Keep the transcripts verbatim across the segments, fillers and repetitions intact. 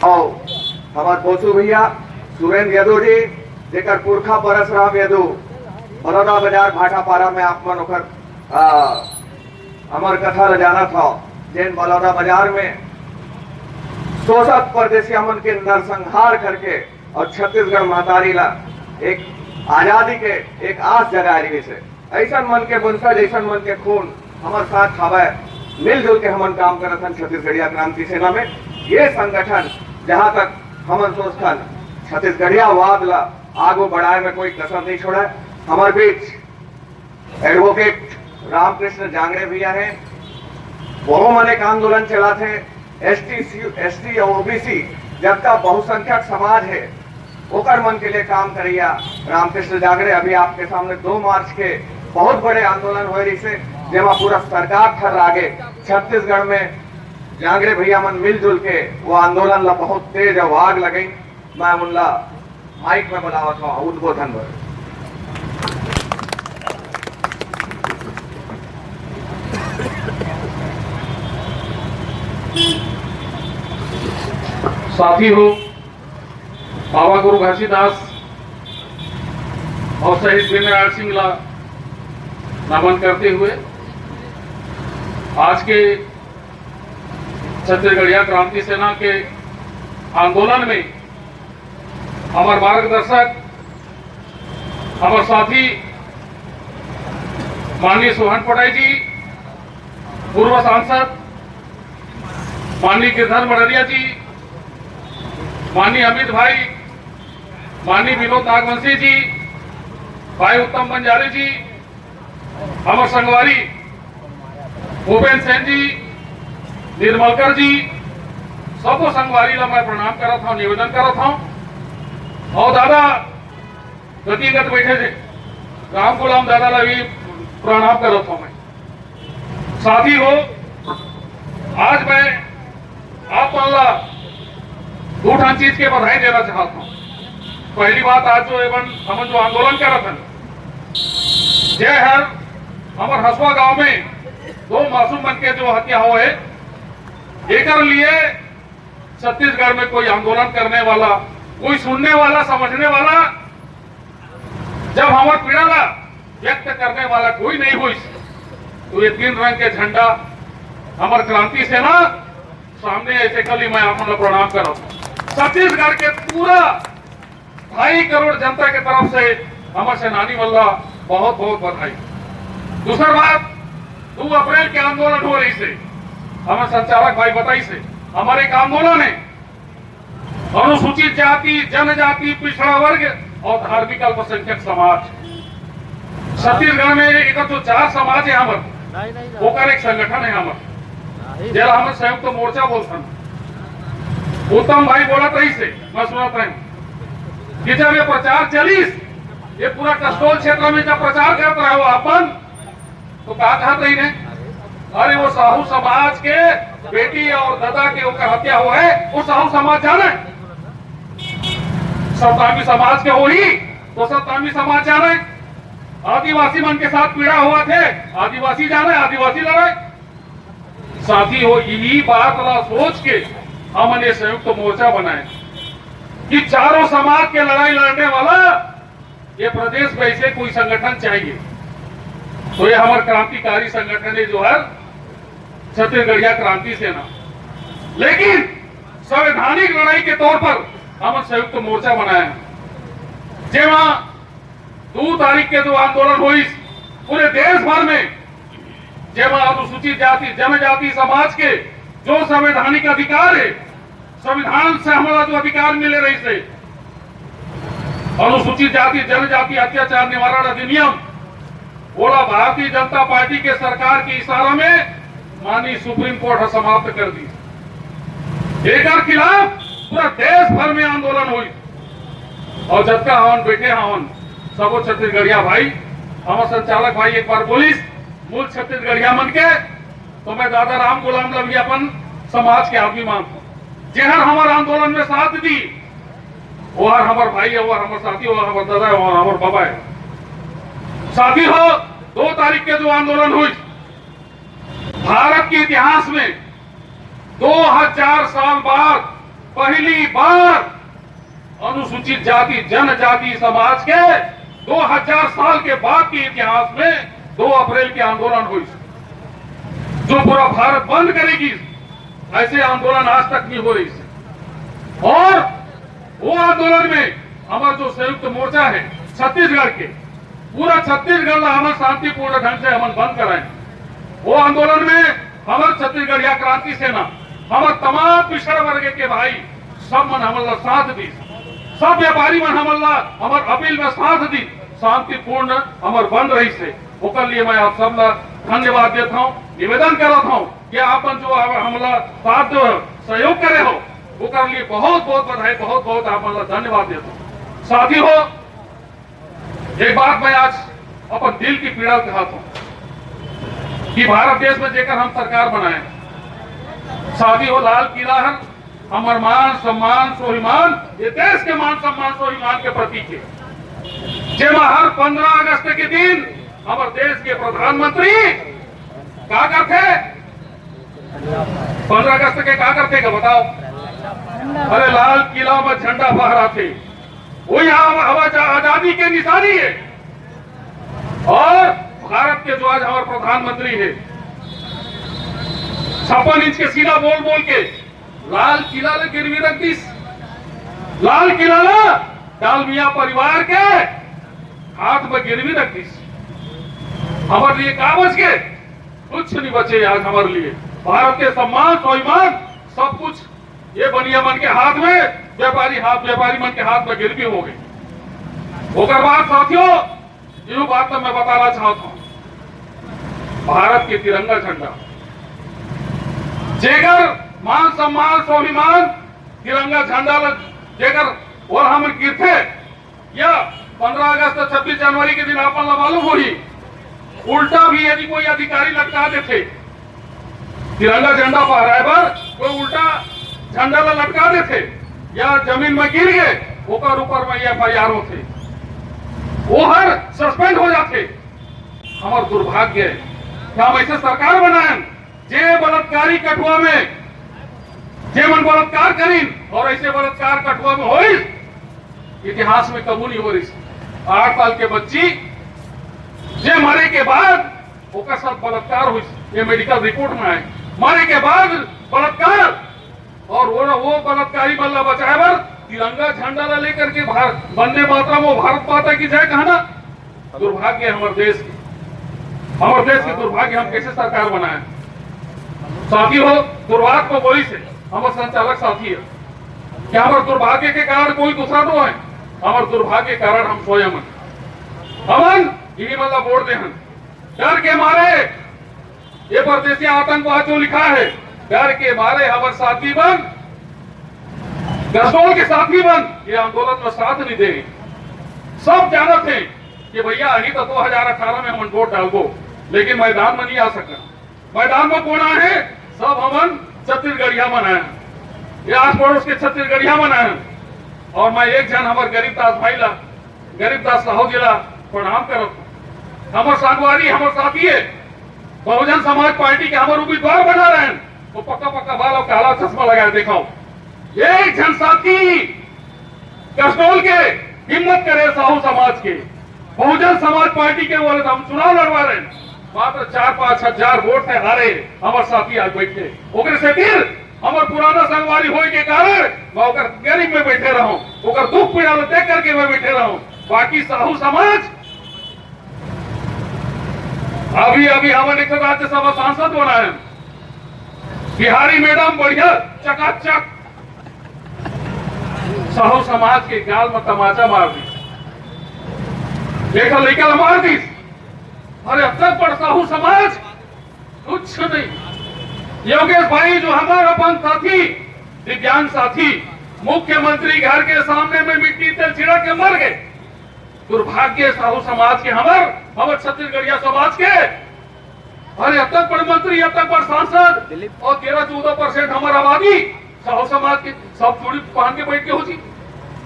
अउ हमर बोसू भैया सुरेंद्र यदु जी, जेकर पुरखा परसराम यदु बलौदा बाजार भाटापारा में आप मन ओकर, आ, अमर कथा ल जानत हव, जेन बलौदा बाजार में शोषक परदेसिया मन के नरसंहार करके अउ छत्तीसगढ़ महतारी ला एक आजादी के एक आस जगाए रहिस हे। अइसन मन के वंशज, अइसन मन के खून हमर साथ हवय। मिलजुल के हमन काम करत हन छत्तीसगढ़िया क्रांति सेना में। ये संगठन, जहां तक हमन सोचथन, छत्तीसगढ़ियावाद ला आगू बढ़ाए में कोई कसर नहीं छोड़ा है। हमर बीच एडवोकेट रामकृष्ण जांगड़े भैया हैं, वो मन एक आंदोलन चलाथे। एसटी, एसटी और ओबीसी, जबका बहुसंख्यक समाज है, ओकर मन के लिए काम करैया रामकृष्ण जांगड़े अभी आपके सामने दो मार्च के बहुत बड़े आंदोलन होए रहिसे, जेमा पूरा सरकार थर्रा गे। छत्तीसगढ़ में जांगड़े भैया मन मिलजुल के वो आंदोलन ला बहुत तेज आवाज लगई। मैं उनला माइक में बुलावत हूँ उद्बोधन बर। साथी हो, बाबा गुरु घासीदास और शहीद वीरनारायण सिंह ला नमन करते हुए आज के छत्तीसगढ़िया क्रांति सेना के आंदोलन में हमर मार्गदर्शक, हमर साथी माननीय सोहन पटाई जी, पूर्व सांसद माननीय गिरधर मड़रिया जी, माननीय अमित भाई, माननीय विनोद नागवंशी जी, भाई उत्तम बंजारे जी, हमर संगवारी भूपेन सेन जी, निर्मलकर जी, सबो संगवारी ला मैं प्रणाम करत हूँ, निवेदन करत हूँ। और दादा गतिगत बैठे थे, राम गुलाम दादा ला भी प्रणाम करत हूँ मैं। साथी हो, आज मैं आप मन ला दू ठन चीज के बधाई देना चाहत हूँ। पहली बात, आज जो एमन हमन जो आंदोलन करत हन, जे हर हमर हसुआ गांव में दो मासूम मन के जो हत्या होए, एकर लिए छत्तीसगढ़ में कोई आंदोलन करने वाला, कोई सुनने वाला, समझने वाला, जब हमर पीड़ा ला व्यक्त करने वाला कोई नहीं होइस, तो ये तीन रंग के झंडा हमर क्रांति सेना सामने ऐसे कली मैं आप मन ला प्रणाम करत हूँ। छत्तीसगढ़ के पूरा ढाई करोड़ जनता के तरफ से हमर सेनानी मन ला बहुत बहुत बधाई। दूसर बात, दो अप्रैल के आंदोलन हो रहिसे, हमर संचालक भाई बताइसे, हमर एक आंदोलन है अनुसूचित जाति, जनजाति, पिछड़ा वर्ग और धार्मिक अल्पसंख्यक समाज। छत्तीसगढ़ में एक तो चार समाज है हमर, ओकर एक संगठन है हमर, जेला हमर संयुक्त मोर्चा बोलथन। उत्तम भाई बोलत रहिसे, मैं सुनत रहेंव कि जब ये प्रचार चलिस, ये पूरा कसडोल क्षेत्र में जब प्रचार करत रहे हो अपन, तो का कहत रहिन हे? अरे, वो साहू समाज के बेटी और दादा के ओकर हत्या होए, वो साहू समाज जाने, सतनामी समाज के होही, तो सतनामी समाज जाने। आदिवासी मन के साथ पीड़ा होवत हे, आदिवासी जाने, आदिवासी लड़े। साथी हो, इही बात ला सोच के हमन ये संयुक्त मोर्चा बनाए कि चारों समाज के लड़ाई लड़ने वाला ये प्रदेश में ऐसे कोई संगठन चाहिए, तो ये हमर क्रांतिकारी संगठन है जो हर छत्तीसगढ़िया क्रांति सेना। लेकिन संवैधानिक लड़ाई के तौर पर हमन संयुक्त मोर्चा बनाए हैं, जेमा दो तारीख के जो आंदोलन होइस पूरे देश भर में, जेमा अनुसूचित जाति जनजाति समाज के जो संवैधानिक अधिकार है, संविधान से हमला जो अधिकार मिले रहिसे, अनुसूचित जाति जनजाति अत्याचार निवारण अधिनियम, ओला भारतीय जनता पार्टी के सरकार के इशारा में माननीय सुप्रीम कोर्ट ह समाप्त कर दी। एकर खिलाफ पूरा देश भर में आंदोलन हुई और जतका हवन बैठे हवन सबो छत्तीसगढ़िया भाई, हमर संचालक भाई एक बार बोलिस, मूल छत्तीसगढ़िया मन के, तो मैं दादा राम गुलाम ला भी अपन समाज के आदमी मानता हूँ। जेहर हमर आंदोलन में साथ दी, वो हर हमर भाई है, वो हर हमर साथी, वो हर हमर दादा है, वो हर हमर बाबा है। साथी हो, दो तारीख के जो आंदोलन हुई, भारत के इतिहास में दो हजार साल बाद पहली बार अनुसूचित जाति जनजाति समाज के दो हज़ार साल के बाद के इतिहास में दो अप्रैल के आंदोलन हुई, जो पूरा भारत बंद करेगी। ऐसे आंदोलन आज तक नहीं हो रही से। और वो आंदोलन में हमारा जो संयुक्त मोर्चा है छत्तीसगढ़ के, पूरा छत्तीसगढ़ ला हमन शांतिपूर्ण ढंग से हमन बंद कराए। वो आंदोलन में हमर छत्तीसगढ़िया क्रांति सेना, हमर तमाम पिछड़ा वर्ग के भाई, सब मन हमन ला साथ दी, सब व्यापारी मन हमन ला हमर अपील में साथ दी, शांतिपूर्ण हमर बंद रही से। ओकर लिए मैं आप सब ला धन्यवाद देता हूँ, निवेदन करत हूँ कि आप मन जो हमन ला साथ दो, सहयोग करे हो, ओकर लिए बहुत बहुत बधाई, बहुत बहुत आप मन ला धन्यवाद देता हूँ। साथी हो, एक बात मैं आज अपन दिल की पीड़ा कहत हूँ कि भारत देश में जेकर हम सरकार बनाए, साथी हो, लाल किला हर हमर मान सम्मान स्वाभिमान, ये देश के मान सम्मान स्वाभिमान के प्रतीक है, जेमा हर पन्द्रह अगस्त के दिन हमर देश के प्रधानमंत्री का करथे, पन्द्रह अगस्त के का करथे का बताओ? अरे, लाल किला में झंडा फहराथे, वो यहाँ हवा आजादी के निशानी है। और भारत के जो आज हमारे प्रधानमंत्री है, छप्पन इंच के सीना बोल बोल के लाल किला ला गिरवी रख दिस, लाल किला ला डालमिया परिवार के हाथ में गिरवी रख दिस। हमारे लिए का बच के? कुछ नहीं बचे आज हमारे लिए। भारत के सम्मान स्वाभिमान सब कुछ ये बनिया मन के हाथ में, व्यापारी हाथ, व्यापारी मन के हाथ में गिरवी हो गई। ओकर बाद साथियों, ये बात तो मैं बताना चाहता हूँ, भारत के तिरंगा झंडा, जेकर मान सम्मान स्वाभिमान तिरंगा झंडा ल-, जेकर ओला हमन गिरथे, या पन्द्रह अगस्त, छब्बीस जनवरी के दिन आपन ला मालूम होही, उल्टा भी यदि कोई अधिकारी लटका देथे, तिरंगा झंडा फहराए बर कोई उल्टा झंडा ला लटका देथे या जमीन में गिर गए, ओकर ऊपर में एफ आई आर होथे, वो हर सस्पेंड हो जाथे। हमर दुर्भाग्य है कि हम ऐसे सरकार बनाएन, जे बलात्कारी कठुआ में, जे मन बलात्कार करिन और ऐसे बलात्कार कठुआ में होइस, इतिहास में कबू नहीं हो रही। आठ साल के बच्ची जे मरे के बाद ओकर साथ बलात्कार हुई, ये मेडिकल रिपोर्ट में आए, मरे के बाद बलात्कार, और वो, वो बलात्कारी मन ला बचाए बर तिरंगा झंडा ला लेकर के भारत, वंदे मातरम, वो भारत माता की जय कहना। दुर्भाग्य है हमारे देश के, हमारे देश के दुर्भाग्य, हम कैसे सरकार बनाए? साथी हो, दुर्भाग्य को बोली से हमारे संचालक साथी है कि हमारे दुर्भाग्य के कारण कोई दूसरा तो है, हमारे दुर्भाग्य के कारण हम स्वयं हैं। हमन यही मतलब वोट दे हैं, डर के मारे ये परदेसी आतंकवाद जो लिखा है, डर के मारे हमर साथी मन, कसोल के साथी मन ये आंदोलन में साथ नहीं दे। सब जानत हैं कि भैया अभी तो दो हज़ार अठारह में हमन वोट डालबो, लेकिन मैदान में नहीं आ सकना। मैदान में कौन आए हैं? सब हमन छत्तीसगढ़िया मन आए हैं, ये आस पड़ोस के छत्तीसगढ़िया मन आए हैं। और मैं एक झन हमर गरीब दास भाई ला, गरीब दास साहू जी ला प्रणाम करत हूँ। हमर संगवारी, हमर साथी है, बहुजन समाज पार्टी के हमर उम्मीदवार बना रहे हैं, वो पक्का पक्का बाल और काला चश्मा लगाए, देखो, एक झन साथी कसडोल के हिम्मत करे साहू समाज के, बहुजन समाज पार्टी के, बोले तो हम चुनाव लड़वा रहे हैं, मात्र चार पाँच हजार वोट से हारे हमर साथी आज बैठे। ओकरे से फिर हमर पुराना संगवारी होए के कारण मैं ओकर गरीब में बैठे रहूं, ओकर दुख पीड़ा में देख करके मैं बैठे रहूं। बाकी साहू समाज, अभी अभी हमन एक राज्यसभा सांसद बनाए, बिहारी मैडम बढ़िया चकाचक साहू समाज के गाल में तमाचा मार दी, एक लड़का मार दी। अरे, अब तक पर साहू समाज कुछ नहीं। योगेश भाई जो हमारा अपन साथी, दिव्यांग साथी, मुख्यमंत्री घर के सामने में मिट्टी तेल छिड़क के मर गए। दुर्भाग्य साहू समाज के, हमर, हमर छत्तीसगढ़िया समाज के। अरे, अब तक पर मंत्री, अब तक पर सांसद, और तेरह चौदह परसेंट हमार आबादी साहू समाज के, सब चूड़ी पहन के बैठ के हो जी।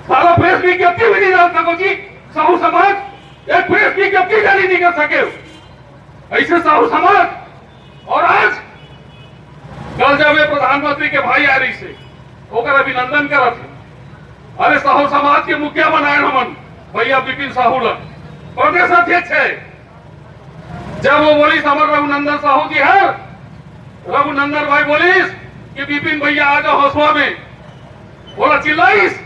साला प्रेस विज्ञप्ति भी नहीं डाल सको जी। साहू समाज एक प्रेस विज्ञप्ति जारी नहीं कर सके। ऐसे साहू समाज। और आज कल जब ये प्रधानमंत्री के भाई आ रही से, ओकर अभिनंदन करत हे। अरे, साहू समाज के मुखिया बनाए हमन भैया बिपिन साहू ला, प्रदेश अध्यक्ष हे। जब वो बोलिस, हमर रघुनंदन साहू जी हर, रघुनंदन भाई बोलिस कि बिपिन भैया आ जाओ हौसवा में, बोला चिल्लाइस,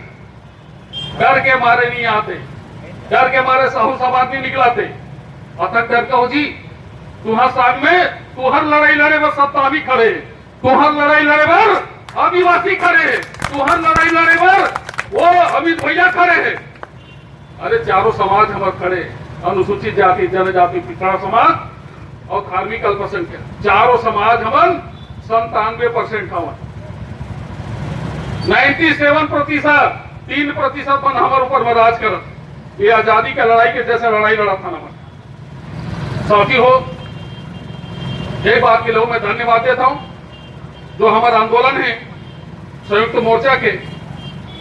डर के मारे नहीं आते, डर के मारे साहू समाज नहीं निकलाते। अतक डर का हो जी, तुहर साथ में, तुहर लड़ाई लड़े बर सत्ता भी खड़े, तुहर लड़ाई लड़े बर आदिवासी खड़े, तुहर लड़ाई लड़े बर वो अमित भैया खड़े हे। अरे, चारों समाज हमर खड़े, अनुसूचित जाति, जनजाति, पिछड़ा समाज और धार्मिक अल्पसंख्यक, चारों समाज हमन संतानवे परसेंट हवन। नाइन्टी सेवन प्रतिशत, तीन प्रतिशत मन हमर ऊपर में राज करत। ये आजादी के लड़ाई के जैसे लड़ाई लड़त हन हमन। साथी हो, एक बात के लिए मैं धन्यवाद देता हूँ, जो हमर आंदोलन हे संयुक्त मोर्चा के,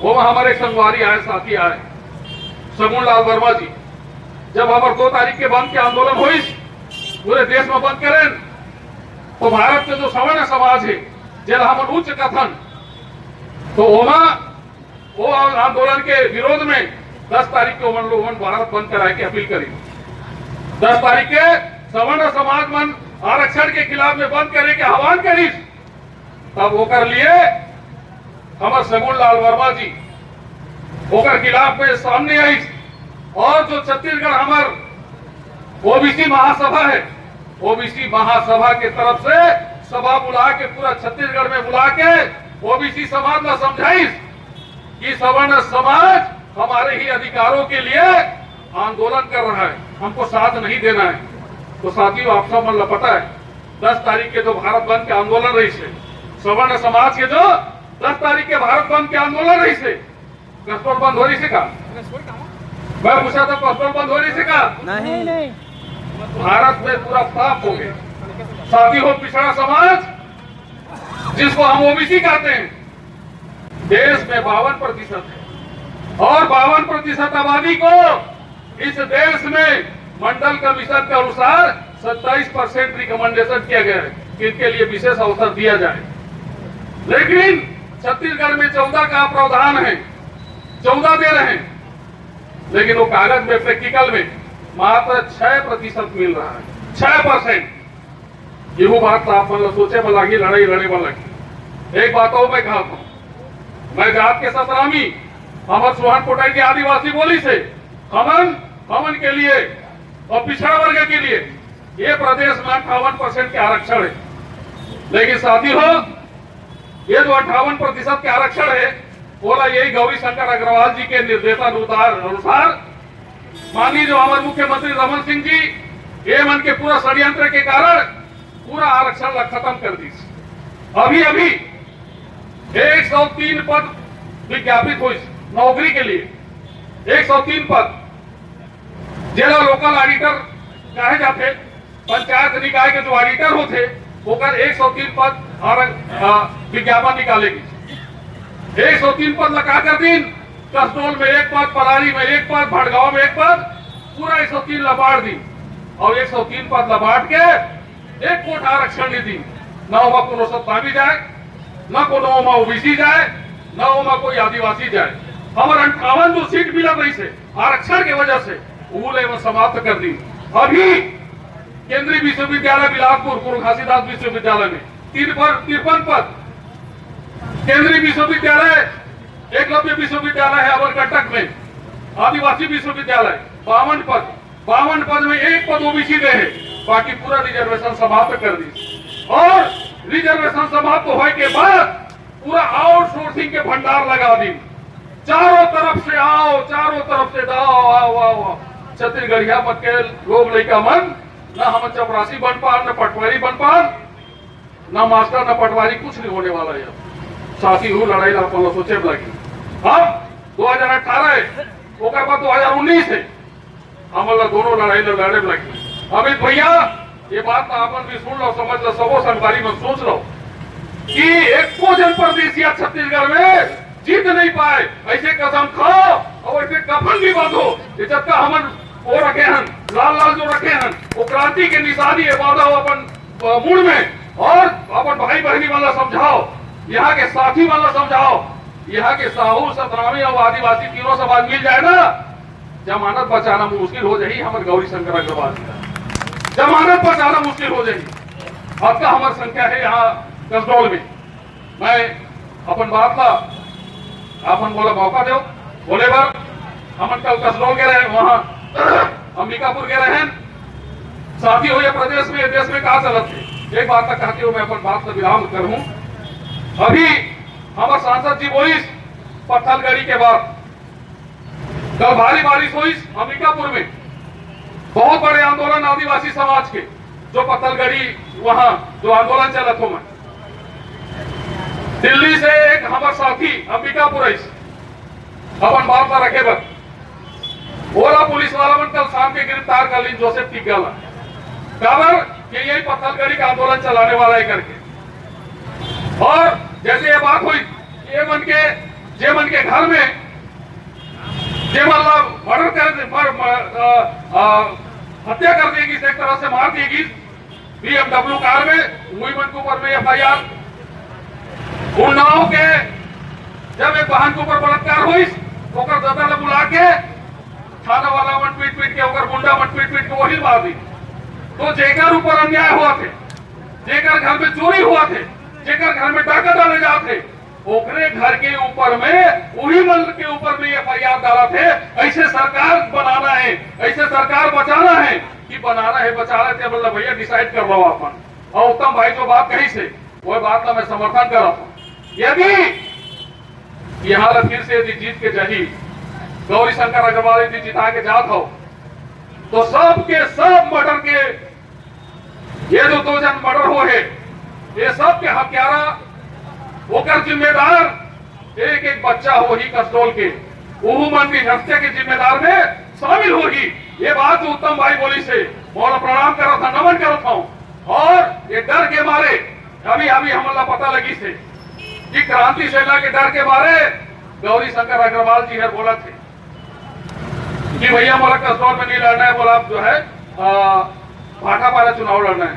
वो हमर एक संगवारी आए, साथी आए, सगुन लाल वर्मा जी। जब हमर दो तारीख के बंद के आंदोलन होइस, पूरे देश में बंद करेन, तो भारत के जो सवर्ण समाज हे, जेला हमन उच्च कथन, तो ओमा वो आंदोलन के विरोध में दस तारीख के ओमन लोगन भारत बंद कराए के अपील करी। दस तारीख के सवर्ण समाज मन आरक्षण के खिलाफ में बंद करे के आह्वान करिस, तब ओकर लिए हमर सगुन लाल वर्मा जी ओकर खिलाफ में सामने आइस। और जो छत्तीसगढ़ हमर ओबीसी महासभा हे, ओबीसी महासभा के तरफ से सभा बुला के, पूरा छत्तीसगढ़ में बुला के ओबीसी समाज ला समझाइस कि सवर्ण समाज हमारे ही अधिकारों के लिए आंदोलन कर रहा है, हमको साथ नहीं देना है। तो साथियों, आप सब मन ला पता है, दस तारीख के जो भारत बंद के आंदोलन रहिस हे, सवर्ण समाज के जो दस तारीख के भारत बंद के आंदोलन रहिस हे, पेट्रोल बंद हो रहिस हे का? मैं पूछा था, पेट्रोल बंद हो रहिस हे का? नहीं। भारत में पूरा साफ हो गया। साथी हो, पिछड़ा समाज, जिसको हम ओबीसी कहते हैं, देश में बावन प्रतिशत है और बावन प्रतिशत आबादी को इस देश में मंडल कमीशन के अनुसार सत्ताईस परसेंट रिकमेंडेशन किया गया है कि इनके लिए विशेष अवसर दिया जाए। लेकिन छत्तीसगढ़ में चौदह का प्रावधान है, चौदह दे रहे हैं, लेकिन वो कागज में, प्रैक्टिकल में मात्र छह प्रतिशत मिल रहा है, छह परसेंट। यहू बात तो आप मन ला सोचे बर लागही, लड़ाई लड़े बर लागही। एक बात और मैं कहत हूँ, मैं जात के सतरामी, हमर सोहन पोटाई के आदिवासी बोलिस हे, हमन, हमन के लिए और पिछड़ा वर्ग के लिए ये प्रदेश में अट्ठावन परसेंट के आरक्षण है। लेकिन साथी हो, ये जो अट्ठावन प्रतिशत के आरक्षण है, ओला यही गौरी शंकर अग्रवाल जी के निर्देशानुसार, अनुसार माननीय जो हमर मुख्यमंत्री रमन सिंह जी, ये मन के पूरा षड्यंत्र के कारण पूरा आरक्षण ला खत्म कर दिस। अभी अभी एक सौ तीन पद विज्ञापित होइस नौकरी के लिए, एक सौ तीन पद, जेला लोकल ऑडिटर कहे जाथे, पंचायत निकाय के जो ऑडिटर होथे, ओकर एक सौ तीन पद आरक-, आ, विज्ञापन निकाले गिस। एक सौ तीन पद ला का कर दिन, कसडोल में एक पद, पलारी में एक पद, भटगांव में एक पद, पूरा एक सौ तीन ला बांट दिन और एक सौ तीन पद ला बांट के एक कोटा आरक्षण नहीं दिन। ना ओमा कोनो सत्तावी जाए, ना कोनो ओमा ओबीसी जाए, ना ओमा कोई आदिवासी जाए। हमर अंठावन जो सीट मिलत रहिस हे आरक्षण के वजह से, वो ले वो समाप्त कर दिन। अभी केंद्रीय विश्वविद्यालय बिलासपुर, गुरु घासीदास विश्वविद्यालय में तिरपन, तिरपन पद, केंद्रीय विश्वविद्यालय, एकलव्य विश्वविद्यालय है अमरकंटक में, आदिवासी विश्वविद्यालय, बावन पद, बावन पद में एक पद ओबीसी दे हे, बाकी पूरा रिजर्वेशन समाप्त कर दिस। और रिजर्वेशन समाप्त होए के बाद पूरा आउटसोर्सिंग के भंडार लगा दिस। चारों तरफ से आओ, चारों तरफ से दाओ, आओ, आओ, आओ। छत्तीसगढ़िया मन के लोग लइका मन, ना हमन चपरासी बन पान, ना पटवारी बन पान, ना मास्टर, ना पटवारी, कुछ नहीं होने वाला है। साथी हो, लड़ाई ला अपन ला सोचे बर लगी। अब दो हज़ार अठारह है, ओकर बाद दो हज़ार उन्नीस है, हमन ला दोनों लड़ाई ला लड़े बर लगी। अमित भैया, ये बात ला अपन भी सुन लो, समझ लो, सबो संगवारी मन सोच लो कि एको जन परदेसिया छत्तीसगढ़ में जीत नहीं पाए, ऐसे कसम खाओ और ऐसे कफन भी बांधो कि जतका हमन वो रखे हन, लाल लाल जो रखे हन, वो क्रांति के निशानी ये बांधो अपन, अ, मुड़ में, और अपन भाई बहनी मन ला समझाओ, यहाँ के साथी मन ला समझाओ, यहाँ के साहू, सतनामी और आदिवासी तीनों समाज मिल जाए ना, जमानत बचाना मुश्किल हो जाही। हमर गौरी शंकर अग्रवाल जी का जमानत बचाना मुश्किल हो जाही। अतका हमर संख्या है यहाँ कसडोल में। मैं अपन बात ला, अपन मोला मौका दो बोले बर। हमन कल कसडोल गे रहेन, वहाँ अंबिकापुर गे रहेन। साथी हो, ये प्रदेश में, ये देश में का चलत है, एक बात ला कहते हुए मैं अपन बात ला विराम करूँ। अभी हमर सांसद जी बोलिस पत्थलगड़ी के बाद, कल भारी बारिश होइस अंबिकापुर में, बहुत बड़े आंदोलन आदिवासी समाज के, जो पत्थलगड़ी वहाँ जो आंदोलन चलत हो मैं, दिल्ली से एक हमर साथी अंबिकापुर आइस अपन बात ला रखे बर। ओला पुलिस वाला मन कल शाम के गिरफ्तार कर लीन, जोसेफ टिग्गा ला। काबर कि यही पत्थलगड़ी का आंदोलन चलाने वाला है करके। और जैसे ये बात हुई, ये मन के, जे मन के घर में, जे मन ला मर्डर कर दे, मर, मर, अ, अ, हत्या कर दिए गिस, एक तरह से मार दिए गिस, बीएमडब्ल्यू कार में, वही मन के ऊपर में एफआईआर। उन्नाव के जब एक बहन के ऊपर बलात्कार हुई, ओकर दादा ला बुला के थाना वाला मन पीट पीट के, ओकर गुंडा मन पीट पीट के वही मार दी। तो जेकर ऊपर अन्याय हुआ थे, जेकर घर में चोरी हुआ थे, जेकर घर में डाका डाले जाते, ओकरे घर के ऊपर में, वही मन के ऊपर में एफआईआर डाला थे। ऐसे सरकार बनाना है, ऐसे सरकार बचाना है कि बनाना है, बचाना है, मतलब भैया डिसाइड कर लो अपन। और उत्तम भाई जो बात कहिस हे, वो बात का मैं समर्थन करत हूँ। यदि यहाँ ला फिर से यदि जीत के जाही, गौरी शंकर अग्रवाल यदि जिता के जात हो, तो सब के सब मर्डर के, ये जो दो जन मर्डर हो है, ये सब के हत्यारा, ओकर जिम्मेदार एक एक बच्चा होही कसडोल के, ओहू मन भी हत्या के जिम्मेदार में शामिल होही। ये बात जो उत्तम भाई बोलिस हे, मोला प्रणाम करत हूँ, नमन करत हूँ। और ये डर के मारे अभी अभी हमन ला पता लगिस हे कि क्रांति सेना के डर के मारे गौरी शंकर अग्रवाल जी हर बोलत हे कि भैया मोला कसडोल में नहीं लड़ना है, बोला आप जो है, आ, भाटापारा चुनाव लड़ना है।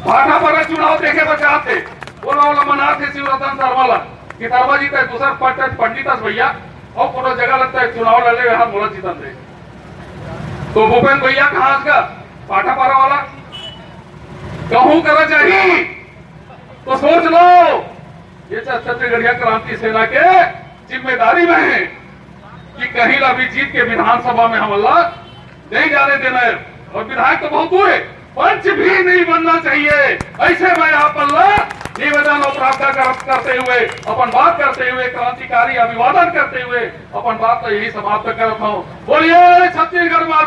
भाटापारा चुनाव देखे बर जात हे, बोला वाला मनात हे शिवरतन शर्मा ला कि शर्मा जी तैं दूसर पट-, पंडित अस भैया, और कोनो जगह लगता है चुनाव लड़ ले, यहाँ मोला जीतन दे। तो भूपेंद्र भैया कहाँ का भाटापारा वाला कहूँ करा जाही, तो सोच लो, ये छ-, छत्तीसगढ़िया क्रांति सेना के जिम्मेदारी में है कि कहीं ला भी जीत के विधानसभा में हमन ला नहीं जाने देना है। और विधायक तो बहुत दूर है, पंच भी नहीं बनना चाहिए। ऐसे मैं आप मन ला निवेदन और प्रार्थना कर-, करते हुए, अपन बात करते हुए, क्रांतिकारी अभिवादन करते हुए अपन बात ला यही समाप्त करत हूँ। बोलिए छत्तीसगढ़ माता